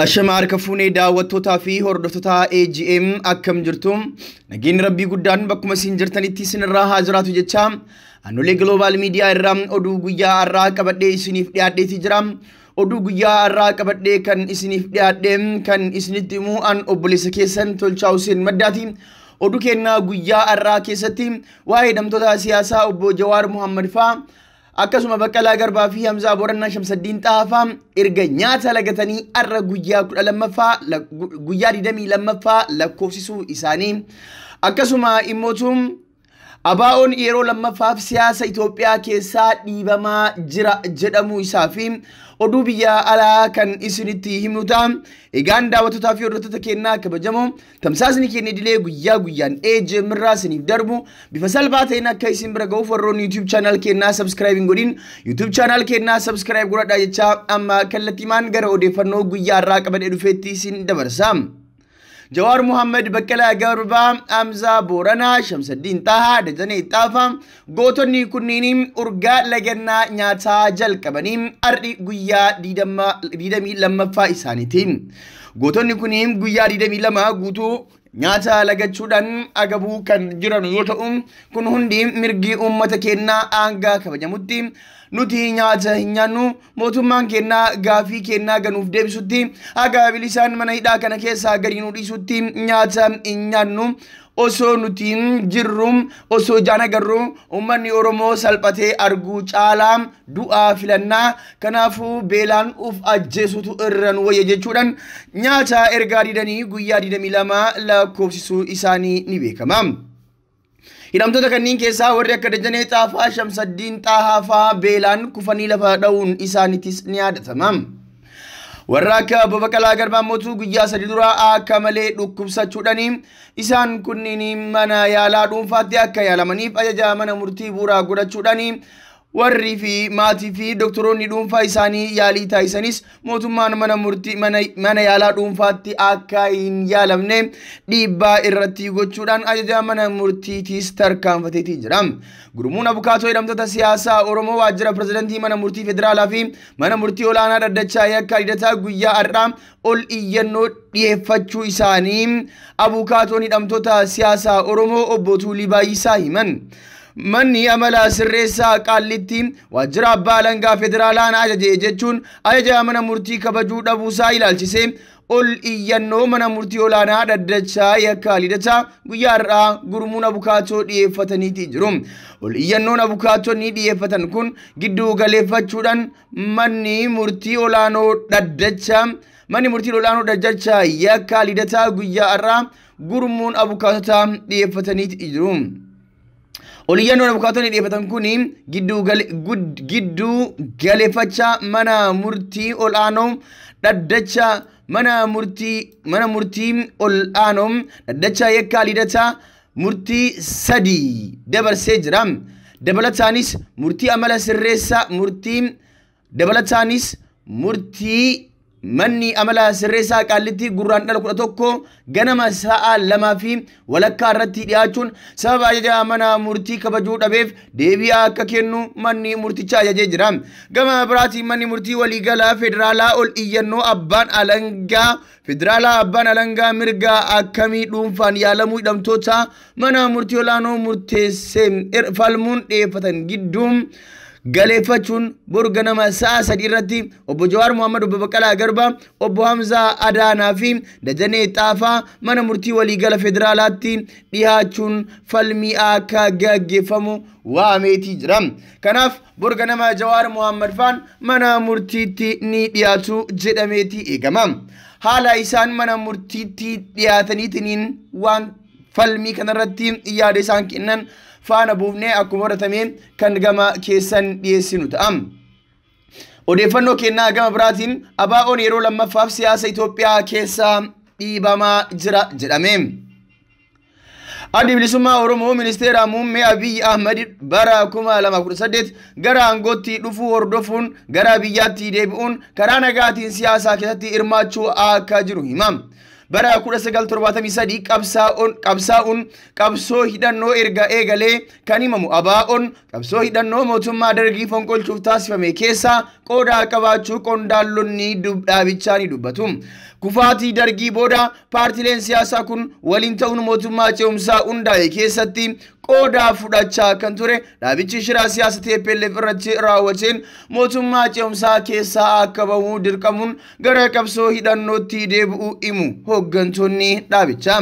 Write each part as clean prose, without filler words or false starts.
Ashama harka fuunee daawwattootaa fi hordoftoota AGM akkam jirtu? Nageenyi Rabbii guddaan bakkuma isin jirtanitti isinirraa haa jiraatu jecha Aanolee Global Media irraa oduu guyyaa har'aa qabadhee isiniif dhiyaadheeti jira. Oduu guyyaa har'aa qabadhee kan isiniif dhiyaadhe kan isinitti himu an obboleessa keessan Tolchaa Hussein Maddaati. Oduu kennaa guyyaa har'aa keessatti waa'ee hidhamtoota siyaasaa obbo Jawaar Muhammad fa'aa akkasuma Baqqalaa Garbaa fi Hamzaa Boorannaa Shamsaddiin Xaafaa erga nyaata lagatanii har'a guyyaa 12ffaa guyyaa 22ffaa lakkoofsisuu isaanii, akkasuma immootu ABO'n yeroo lammaffaaf siyaasa Itoophiyaa keessaa dhiibamaa jira jedhamuu isaa fi oduu biyya alaa kan isinitti himnu ta'a. Egaan daawwattootaa fi hordoftoota kennaa kabajamoo, tamsaasni keenya idilee guyyaa guyyaan AGM irraa isiniif darbu bifa salphaa ta'een akka isin bira ga'uuf warroonni YouTube channel kennaa subscribe hin godhin YouTube channel kennaa subscribe godhadhaa jecha amma kallattiimaan gara odeeffannoo guyyaa irraa qabadhee dhufeetti isin dabarsa. Jawaar Muhammad, Baqqalaa Garbaa, Hamzaa Booranaa, Shamsaddiin Xahaa, Dajanee Xaafaa gootonni kunniin urgaa lagannaa nyaataa jalqabanii har'i guyyaa 22ffaa isaaniiti. Gootonni kunniin guyyaa 22 guutuu nyaata lagachuudhaan agabuu kan jiran yoo ta'u, kun hundi mirgi uummata keenyaa aangaa kabajamutti nuti nyaata hin nyaannu, mootummaan keenyaa gaafii keenyaa ganuuf deebisutti haga bilisaan mana hidhaa kana keessaa gadi nu dhiisutti nyaata hin nyaannu. Osoo nuti jirru, osoo ijaan agarru uummanni Oromoo salphatee arguu caalaa du'aa filannaa, kanaafuu beelaan uf ajjeesutu irra nu wayya jechuudhaan nyaata ergaa didanii guyyaa 22 lakkoofsisuu isaanii ni beekama. Hidhamtoota kanneen keessaa warri akka Dajanee Xaafaa, Shamsaddiin Xaahaa fa'aa beelaan kufanii lafa dha'uun isaaniitis ni yaadatama. Warra akka Obbo Baqqalaa Garbaa mootuu guyyaa 3 duraa akka malee dhukkubsachuudhaan isaan kunniin mana yaalaa dhuunfaatti akka yaalamaniif ajaja mana murtii bu'uuraa godhachuudhaan warri fi maatii fi doktoroonni dhuunfaa isaanii yaalii taasisanis mootummaan mana murtii mana yaalaa dhuunfaatti akka hin yaalamne dhiibbaa irratti gochuudhaan ajaja mana murtiitiis tarkaanfateetii jira. Gurmuun abukaatoo hidhamtoota siyaasaa Oromoo waajjira pirezidantii mana murtii federaalaa fi mana murtii olaanaa dhaddachaa yakka hidhataa guyyaa har'aa ol iyyannoo dhiyeeffachuu isaanii abukaatoon hidhamtoota siyaasaa Oromoo obbo Tuulii Baay'isaa himan. Manni amala sirreessaa Qaallitti waajjira abbaa alangaa federaalaan ajaje jechuun ajaja mana murtii kabajuu dhabuusaa ilaalchisee ol iyyannoo mana murtii olaanaa dhaddachaa yakka hidhataa guyyaa har'aa gurmuun abukaatoo dhiyeeffataniiti jiru. Ol iyyannoon abukaatonni dhiyeeffatan kun gidduu galeeffachuudhaan manni murtii olaanoo dhaddachaa manni murtii olaanoo dhaddachaa yakka hidhataa guyyaa har'aa gurmuun abukaatota dhiyeeffataniiti jiru. Oliyyannoon abukaatonni dhiyeeffatan kun gidduu galeeffachaa mana murtii ol'aanoo dhaddacha mana murtii ol'aanoo dhaddacha yakka hidhataa murtii 3 dabarsee jira. Dabalataanis murtii amala sirreessaa murtii dabalataanis murtii manni amala sirreessaa Qaallitti gurraan dhala 11 ganama sa'a 2:15 irratti dhiyaachuun sababa ajaja mana murtii kabajuu dhabeef deebii akka kennu manni murtichaa ajajee jira. Gama biraatiin manni murtii waliigalaa federaalaa ol iyyannoo abbaan alangaa federaalaa abbaan alangaa mirga akkamii dhuunfaan yaalamuu hidhamtoota mana murtii olaanoo murteessee falmuun dhiyeeffatan gidduun galeeffachuun boru ganama sa'a 3 irratti obbo Jawaar Muhammad, obbo Baqqalaa Garbaa, obbo Hamzaa Adaanaa fi Dajanee Xaafaa mana murtii waliigala federaalaatti dhiyaachuun falmii akka gaggeeffamu waameetii jira. Kanaaf boru ganama Jawaar Muhammad faan mana murtiitti ni dhiyaatu jedhameetii eegama. Haala isaan mana murtiitti dhiyaataniitiin waan falmii kanarratti yaada isaan kennan faana buufnee akkuma horatameen kan gama keessan dhiyeessinu ta'a. Odeeffannoo kennaa gama biraatiin ABO'n yeroo lammaffaaf siyaasa Itoophiyaa keessaa dhiibamaa jira jedhame. Addi Bilisummaa Oromoo Ministeera Muummee Abiyyi Ahmad bara 2018 gara aangootti dhufuu hordofuun gara biyyaatti deebi'uun karaa nagaatiin siyaasaa keessatti hirmaachuu akka jiru hima. Bara 1973 qabsaa'uun qabsoo hidhannoo erga eegalee kan himamu ABO'n qabsoo hidhannoo mootummaa dargii fonqolchuuf taasifame keessaa qooda qabaachuu qondaaltonni dhaabichaa ni dubbatu. Kufaatii dargii booda paartileen siyaasaa kun waliin ta'uun mootummaa ce'umsaa hundaa'e keessatti qooda fudhachaa kan ture dhaabichi shiraa siyaasa TPLF irratti raawwateen mootummaa ce'umsaa keessaa akka bahu dirqamuun gara qabsoo hidhannootti deebi'uu himu hooggantoonni dhaabichaa.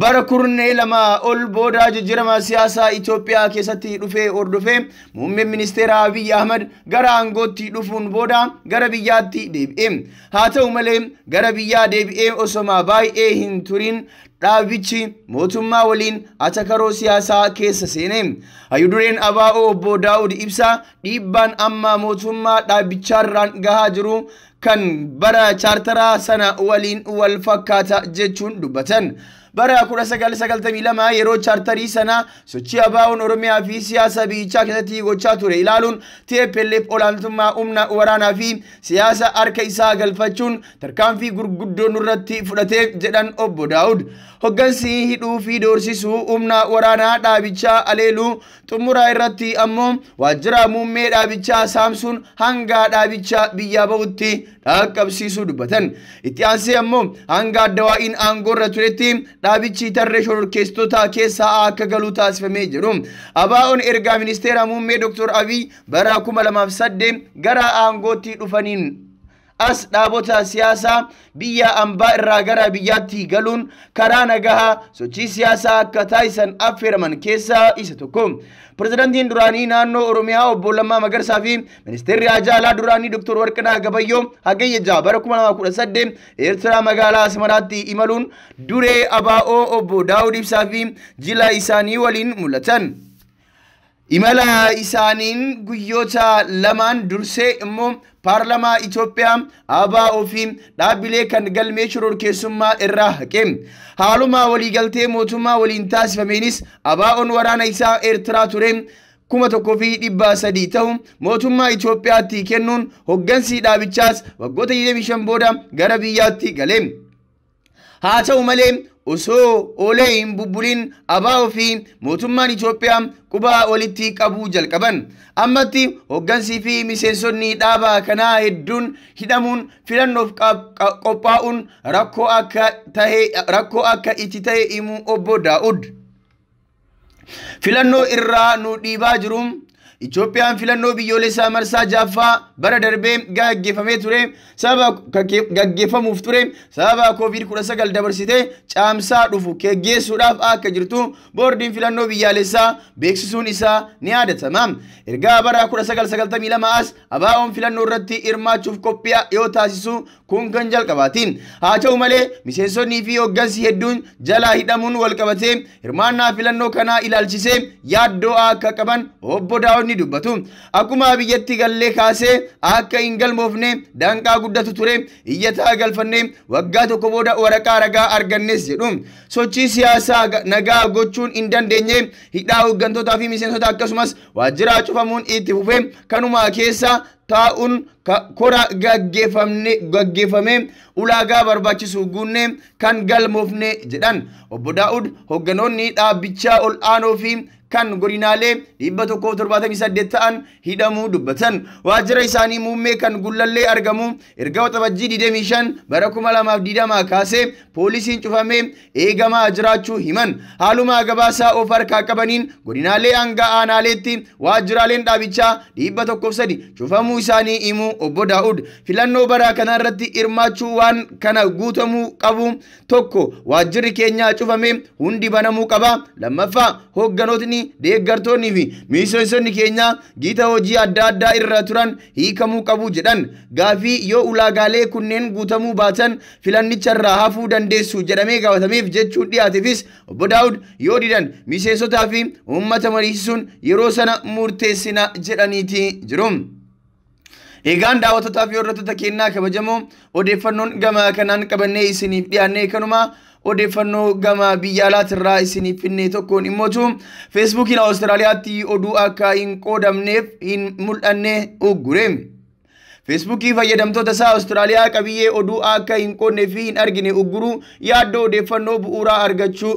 Bara kurnee lama ol booda jijjiirama siyaasaa Itoophiyaa keessatti dhufee hordofee muummeen ministeera Abiy Ahmad gara aangootti dhufuun booda gara biyyaatti deebi'e. Haa ta'u malee gara biyyaa deebi'ee osoma baay'ee hin turin dhaabichi mootummaa waliin atakaroo siyaasaa keessa seene. Hayyudureen ABO obbo Daawud Ibsaa dhiibbaan amma mootummaa dhaabichaarraan gahaa jiru kan bara chaartaraa sana waliin wal fakkaata jechuun dubbatan. Bara 1992 yeroo chaartarii sana sochii ABO'n Oromiyaa fi siyaasa biyyichaa keessatti gochaa ture ilaaluun TPLF olaantummaa humna waraanaa fi siyaasa harka isaa galfachuun tarkaanfii gurguddoo nurratti fudhate jedhan obbo Daawud. Hoggansi hidhuu fi doorsisuu humna waraanaa dhaabichaa aleeluu xumuraa irratti ammoo waajjira muummee dhaabichaa saamsuun hanga dhaabichaa biyyaa bahutti dhaqqabsiisuu dubbatan. Itti aansee ammoo hanga addawaa'iin aangoorra turetti dhaabichi tarree shororkeessitoota keessaa akka galu taasifamee jiru. ABO'n ergaa ministeera muummee Dr. Abiy bara 2008 gara aangootti dhufaniin as dhaabota siyaasaa biyya ambaa irraa gara biyyaatti galuun karaa nagahaa sochii siyaasaa akka taasisan affeeraman keessaa isa tokko. Pirezidaantiin duraanii naannoo Oromiyaa obbo Lammaa Magarsaa fi ministeerri Haajaa duraanii Dr. Warqinaa Gabayyoo hagayya 6 bara 2018 Eertiraa magaalaa Asmaraatti imaluun duree ABO obbo Daawud Ibsaa fi jila isaanii waliin mul'atan. Imala isaaniin guyyoota lamaan dursee immoo paarlamaa Itoophiyaa ABO fi dhaabbilee kan galmee shororkeessummaa irraa haqe. Haaluma waliigaltee mootummaa waliin taasifameenis ABO'n waraana isaa Eertiraa ture 1300 ta'u mootummaa Itoophiyaatti kennuun hoggansi dhaabichaas waggoota 25 booda gara biyyaatti gale. Haa ta'u malee osoo oolee hin bubbulin ABO fi mootummaan Itoophiyaa quba walitti qabuu jalqaban. Ammatti hoggansii fi miseensonni dhaaba kanaa hedduun hidhamuun filannoof qophaa'uun rakkoo akka itti ta'e himu obbo Daawud. Filannoo irraa nu dhiibaa jiru. Itoophiyaan filannoo biyyoolessaa marsaa jaaffaa bara darbee gaggeeffamee ture sababa gaggeeffamuuf ture sababa COVID-19 dabarsitee caamsaa dhufu geggeessuudhaaf akka jirtu boordiin filannoo biyyaalessaa beeksisuun isaa ni yaadatama. Ergaa bara 1992 as ABO'n filannoo irratti hirmaachuuf qophii yoo taasisu kun kan jalqabaatiin. Haa ta'u malee miseensonnii fi hoggansi hedduun jalaa hidhamuun wal qabatee hirmaannaa filannoo kanaa ilaalchisee yaaddoo akka qaban obbo Daawud ni dubbatu. Akkuma biyyatti gallee kaasee akka hin galmoofne danqaa guddatu ture iyyataa galfannee waggaa tokko booda waraqaa ragaa argannes jedhu. Sochii siyaasaa nagaa gochuun hin dandeenye hidhaa hoggantootaa fi miseensota akkasumas waajjira cufamuun itti fufee kanuma keessa taa'uun kora gaggeeffame ulaagaa barbaachisu guunnee kan galmoofne jedhan. Obbo Daawud hogganoonni dhaabbichaa ol aanoo fi kan godinaalee 178 ta'an hidhamuu dubbatan. Waajjira isaanii muummee kan Gullallee argamu erga Waxabajjii 25 bara 2020 kaasee poolisiin cufamee eegamaa jiraachuu himan. Haaluma gabaasaa of harkaa qabaniin godinaalee hanga aanaaleetti waajjiraaleen dhaabichaa 103 cufamuu isaanii himu obbo Daawud. Filannoo bara kanarratti hirmaachuu waan kana guutamuu qabu tokko waajjirri keenya cufame hundi banamuu qaba. Lammaffaa hogganootni deeggartoonni fi miseensonni keenya giita hojii adda addaa irra turan hiikamuu qabu jedhan. Gaafii yoo ulaagaalee kunneen guutamuu baatan filannicharraa hafuu dandeessu jedhamee gaafatameef jechuun dhiyaateefis obbo Daawud yoo didan miseensotaa fi uummata mariisisuun yeroo sana murteessina jedhaniiti jiru. Egaan daawwattootaa fi hordoftoota keenyaa kabajamoo odeeffannoon gama kanaan qabannee isiniif dhiyaannee kanuma odeeffannoo gama biyya alaatirraa isiniif finne tokkoon immootu Feesbuukiin Awustiraaliyaatti oduu akka hin qoodamneef hin mul'anne uggure. Feesbuukii fayyadamtoota isaa Awustiraaliyaa qabiyyee oduu akka hin qoodnee fi hin argine ugguruu yaaddoo odeeffannoo bu'uuraa argachuu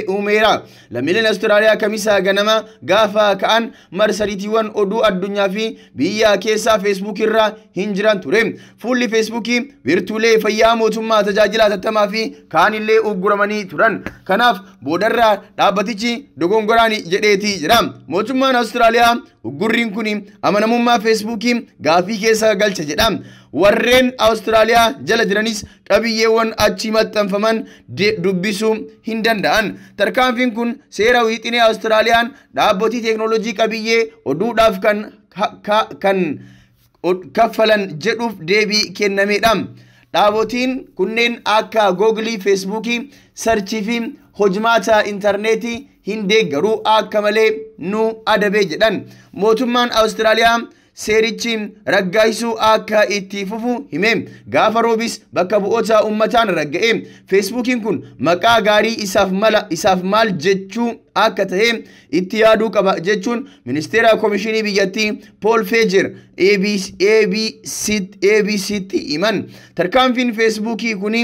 uumeera. Lammiileen Awustiraaliyaa kamisaa ganama gaafa ka'an marsariitiiwwan oduu addunyaa fi biyya keessaa Feesbuuk irra hin jiran ture. Fuulli Feesbuukii wiirtuulee fayyaa mootummaa tajaajila hatattamaa fi kaanillee ugguramanii turan. Kanaaf boodarraa dhaabbatichi dogongoraan jedheetii jira. Mootummaan Awustiraaliyaa uggurriin kun amanamummaa Feesbuukii gaafii keessa galcha jedha. Warreen Awustiraaliyaa jala jiranis qabiyyeewwan achi maxxanfaman dubbisuu hin danda'an. Tarkaanfiin kun seera wiixinee Awustiraaliyaan dhaabbotii teeknooloojii qabiyyee oduudhaaf kan kaffalan jedhuuf deebii kennamedha. Dhaabotiin kunneen akka Googilii, Feesbuukii, sarchii fi hojmaata intarneetii hin deeggaruu akka malee nu adabee jedhan. Mootummaan Awustiraaliyaa seerichi raggaasisuu akka itti fufu hime. Gaafa roobis bakka bu'oota uummataan ragga'e. Feesbuukiin kun maqaa gaarii isaaf mala isaaf maal jechuu akka ta'e itti yaaduu qaba jechuun ministeera koomishinii biyyattii Pool Feejer ABCtti himan. Tarkaanfiin Feesbuukii kun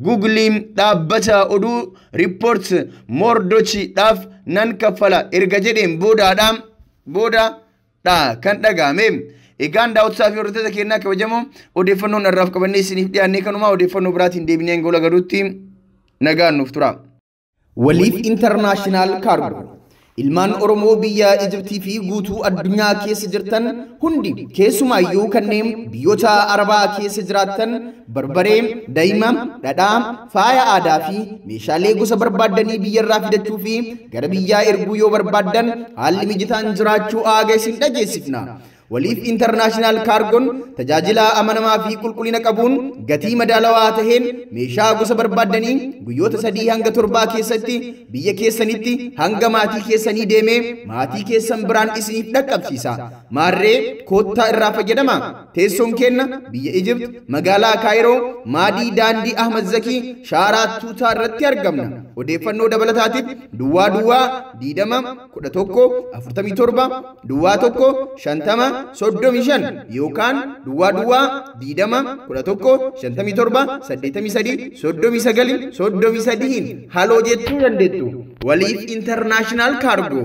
Guugiliin dhaabbata oduu riippoort Mordochiidhaaf nan kaffala erga jedheen booda kan dhagahame. Egaan daawwattoota fi hordoftoota keenyaa kabajamoo odeeffannoon irraaf qabannee isiniif dhiyaannee kanumaa odeeffannoo biraatiin deebinee gola galuutti nagaan nuuf tura. Waliif International Cargo Ilmaan Oromoo biyya Ijiptii fi guutuu addunyaa keessa jirtan hundi keessumaayyuu kanneen biyyoota Arabaa keessa jiraattan barbaree, daa'ima, dhadhaa, faaya aadaa fi meeshaalee gosa barbaaddanii biyyarraa fidachuu fi gara biyyaa erguu yoo barbaaddan haalli mijataan jiraachuu aaga isin dhageessifna. Waliif International Cargoon tajaajila amanamaa fi qulqullina qabuun gatii madaalawaa taheen meeshaa gosa barbaaddanii guyyoota 3 hanga 7 keessatti biyya keessanitti hanga maatii keessanii deemee maatii keessan biraan isiniif dhaqqabsiisa. Maarree koottaa irraa fayyadama. Teessoon kenna biyya Ijipt magaalaa Kaayiroo maadii daandii Ahmad Zakii shaaraa Tuutaa irratti argamna. Odeeffannoo dabalataatiif duwwaa duwwaa 20 11 47 duwwaa 1 50 35 yookaan duwwaa duwwaa 20 11 57 83 39 33 haloo jechuu dandeettu. Waliif International Cargo.